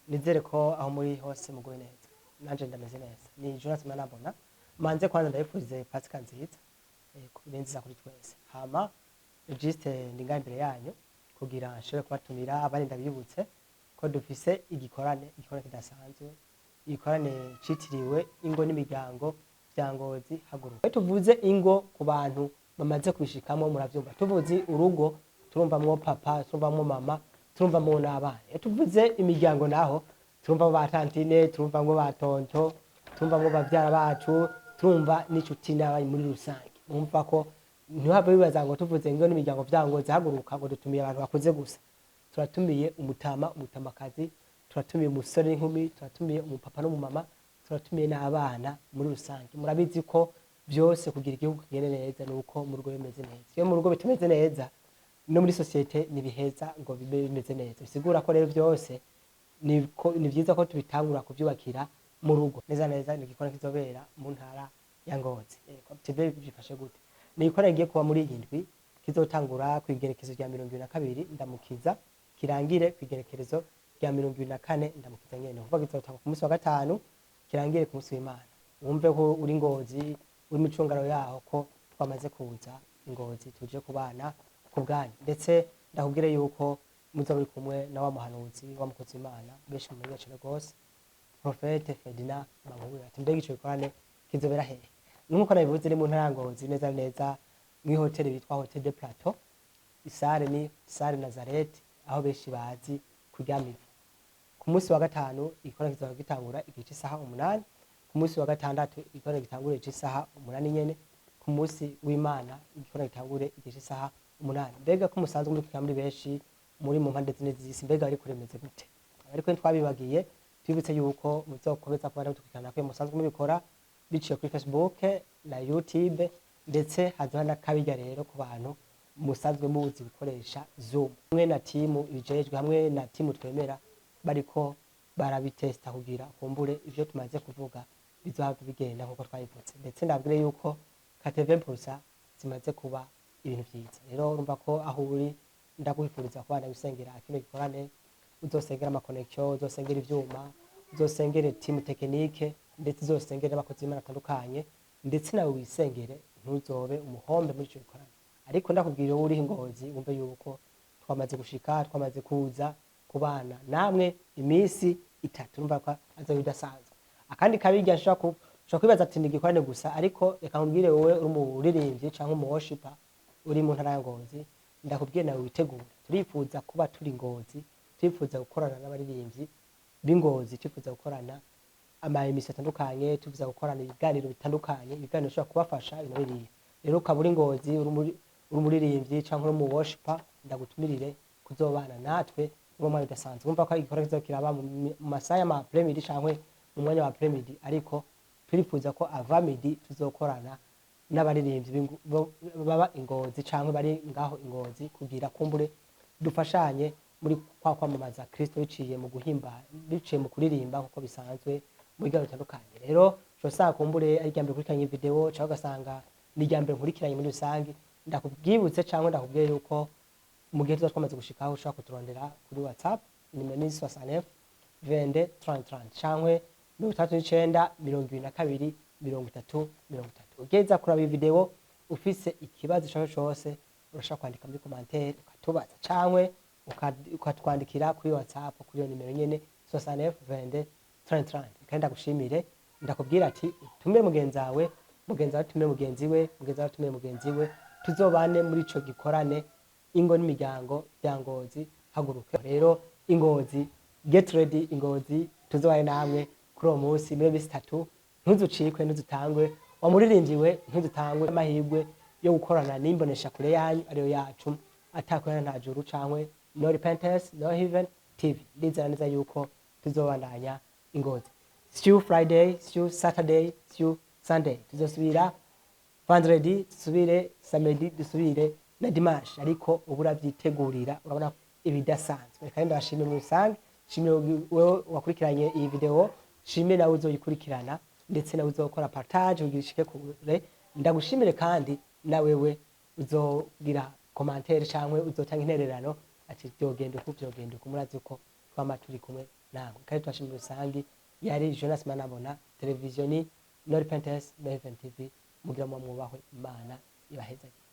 Nizere ko aho muri hose muguwe neza, nanje ndameze neza. Ni Jonas Manabona. Manze kwanza ndabifurize Pasika nziza, ni nziza kuri twese. Hama juste ndi ngaha imbere yanyu kugira nshobore kubatumira abandi, ndabibutse ko dufise igikorane, igikorane kidasanzwe, igikorane citiriwe Ingo n'Imiryango vya Ngozi Haguruka. Iyo tuvuze ingo, ku bantu bamaze kubishikamo muravyumva. Tuvuze urugo, turumvamwo papa, turumvamwo mama, turumvamwo n'abana. Iyo tuvuze imiryango naho, turumvamwo ba tantine, turumvamwo ba tonton, turumvamwo bavyara bacu, turumva n'inshuti n'abanyi muri rusange. Mwumva ko ntiwave bibaza ngo tuvuze ingo n'imiryango vya Ngozi Haguruka ngo dutumiye abantu bakuze gusa. Turatumiye umutama, umutamakazi, turatumiye umusore n'inkumi, turatumiye umupapa n'umumama, turatumiye n'abana muri rusange. Murabizi ko byose kugira igihugu kigende neza ni uko mu rugo bimeze neza. Iyo mu rugo bitameze neza, no muri société ntibiheza ngo bibe bimeze neza. Bisigura ko rero byose ni vyiza ko tubitangura kuvyubakira mu rugo. Neza neza ni igikorwa kizobera mu ntara ya Ngozi. TV byifashe gute? Ni igikorwa kigiye kuba muri iyi ndwi, kizotangura ku igerekezo rya 22 Ndamukiza, kirangire ku igerekerezo rya 24 Ndamukiza nyene. Kuvuga kizotangura ku munsi wa gatanu, kirangire ku munsi w'Imana. Wumve ko uri Ngozi, uri mu cungaro yaho, ko twamaze kuza Ingozi, tuje kubana ku bwanyu. Ndetse ndakubwire yuko muzoba muri kumwe na wa muhanuzi wa mukozi w'Imana benshi mumenye cane rwose, Prophète Ferdinand Mankubira. Ati mbega ico gikorane kizobera hehe? Nkuko nabivuze, ni mu ntara ya Ngozi, neza neza mw'ihoteli bitwa Hotel de Plateau. Isare ni Salle Nazareth, aho benshi bazi kuryamiva. Ku munsi wa gatanu igikorane kizoba gitangura igihe c'isaha 8. Ku munsi wa gatandatu igikorane gitangure igihe c'isaha 8 nyene. Ku munsi w'Imana igikorane gitangure igihe c'isaha 8. Mbega ko musanzwe muri muri benshi muri mu mpande zine z'isi, mbega ariko remeze gute? Ariko ntitwabibagiye, twibutse yuko muzokomeza kuba mudukurikirana ko musanzwe mubikora biciye kuri Facebook na YouTube. Ndetse hazoba n'akabirya rero ku bantu musanzwe muzi gukoresha Zoom, hamwe na timu ibijejwe, hamwe na timu twemera bariko barabitesta kugira kumbure ivyo tumaze kuvuga bizohava bigenda nkuko twabivutse. Ndetse ndabwire yuko 80% zimaze kuba ibintu vyiza. Rero urumva ko aho uri, ndakwifuriza kubana wisengera kino gikorane. Uzosengera ama connexion, uzosengera ivyuma, uzosengere team technique, ndetse uzosengere n'abakozi b'Imana batandukanye, ndetse nawe wisengere, ntuzobe umuhombe muri ico gikorane. Ariko ndakubwira, wowe uri Ngozi, wumve yuko twamaze gushika, twamaze kuza kubana namwe iminsi 3. Urumva ko azoba bidasanzwe. Akandi kabirya, nshobora kwibaza ati ni igikorane gusa, ariko reka nkubwire wowe uri umuririmbyi canke umu worshiper uri mu ntara ya Ngozi, ndakubwiye nawe witegure. Turifuza kuba turi Ngozi, turifuza gukorana n'abaririmbyi b'Ingozi, turifuza gukorana ama émission atandukanye, turifuza gukorana ibiganiro bitandukanye, ibiganiro bishobora kubafasha ibintu biriya. Rero ukaba uri Ngozi, uri umuririmbyi canke uri umu worshiper, ndagutumirire kuzobana natwe muri mwanya udasanzwe. Wumva ko igikorwa kizoba kiraba mu masaha y'ama après-midi canke mu mwanya wa après-midi, ariko turifuza ko avant-midi tuzokorana n'abaririmbyi baba Ingozi canke bari ngaho Ingozi, kugira kumbure dufashanye muri kwa kwamamaza Kristo biciye mu guhimba, biciye mu kuririmba, nkuko bisanzwe mu biganiro bitandukanye. Rero ushobora kumbure ari irya mbere ukurikiranye video, cyangwa ugasanga ni irya mbere nkurikiranye muri rusange, ndakubwibutse cyangwa ndakubwiye yuko mu gihe tuba twamaze gushikaho, ushobora kuturondera kuri WhatsApp. Nimero ni 69 22 30 30 canke 69 22 30 30. Ugeza kuraba iyi video ufise ikibazo ico cose, urashobora kwandika muri commentaire ukatubaza, canke ukatwandikira kuri WhatsApp kuri iyo nimero nyene, 69 22 30 30. Kandi ndagushimire, ndakubwira ati utumire mugenzi wawe, mugenzi wawe atumire mugenzi we, mugenzi wawe atumire mugenzi we, tuzobane muri ico gikorane Ingo n'Imiryango bya Ngozi Haguruka. Rero Ingozi, get ready. Ingozi, tuzobane namwe kuri uwo munsi muri misi 3. Ntuzucikwe, ntuzutangwe. Wamuririmbiwe, ntuzutangwe amahirwe yo gukorana n'imbonesha kure yanyu ariyo yacu, atakorana nta juru cankwe No Repentance No Heaven TV. Ndizera neza yuko tuzobandanya Ingozi. See you Friday, see you Saturday, see you Sunday. Tuzosubira vendredi, dusubire samedi, dusubire na dimanche. Ariko ubu uravyitegurira, urabona ibidasanzwe. Reka ndabashimire muri rusange. Shimire wewe wakurikiranye iyi video, shimire nawe uzoyikurikirana, ndetse nawe uzokora partage kugira ishike kure. Ndagushimire kandi na wewe uzogira commentaire canke uzotanga intererano ati vyogenda uku, vyogenda uku. Murazi ko twama turi kumwe. Namwe kandi tubashimira rusangi. Yari Jonas Manabona, televiziyo ni No Repentance No Heaven TV. Mugira muba mwubahwe, Imana ibahezagire.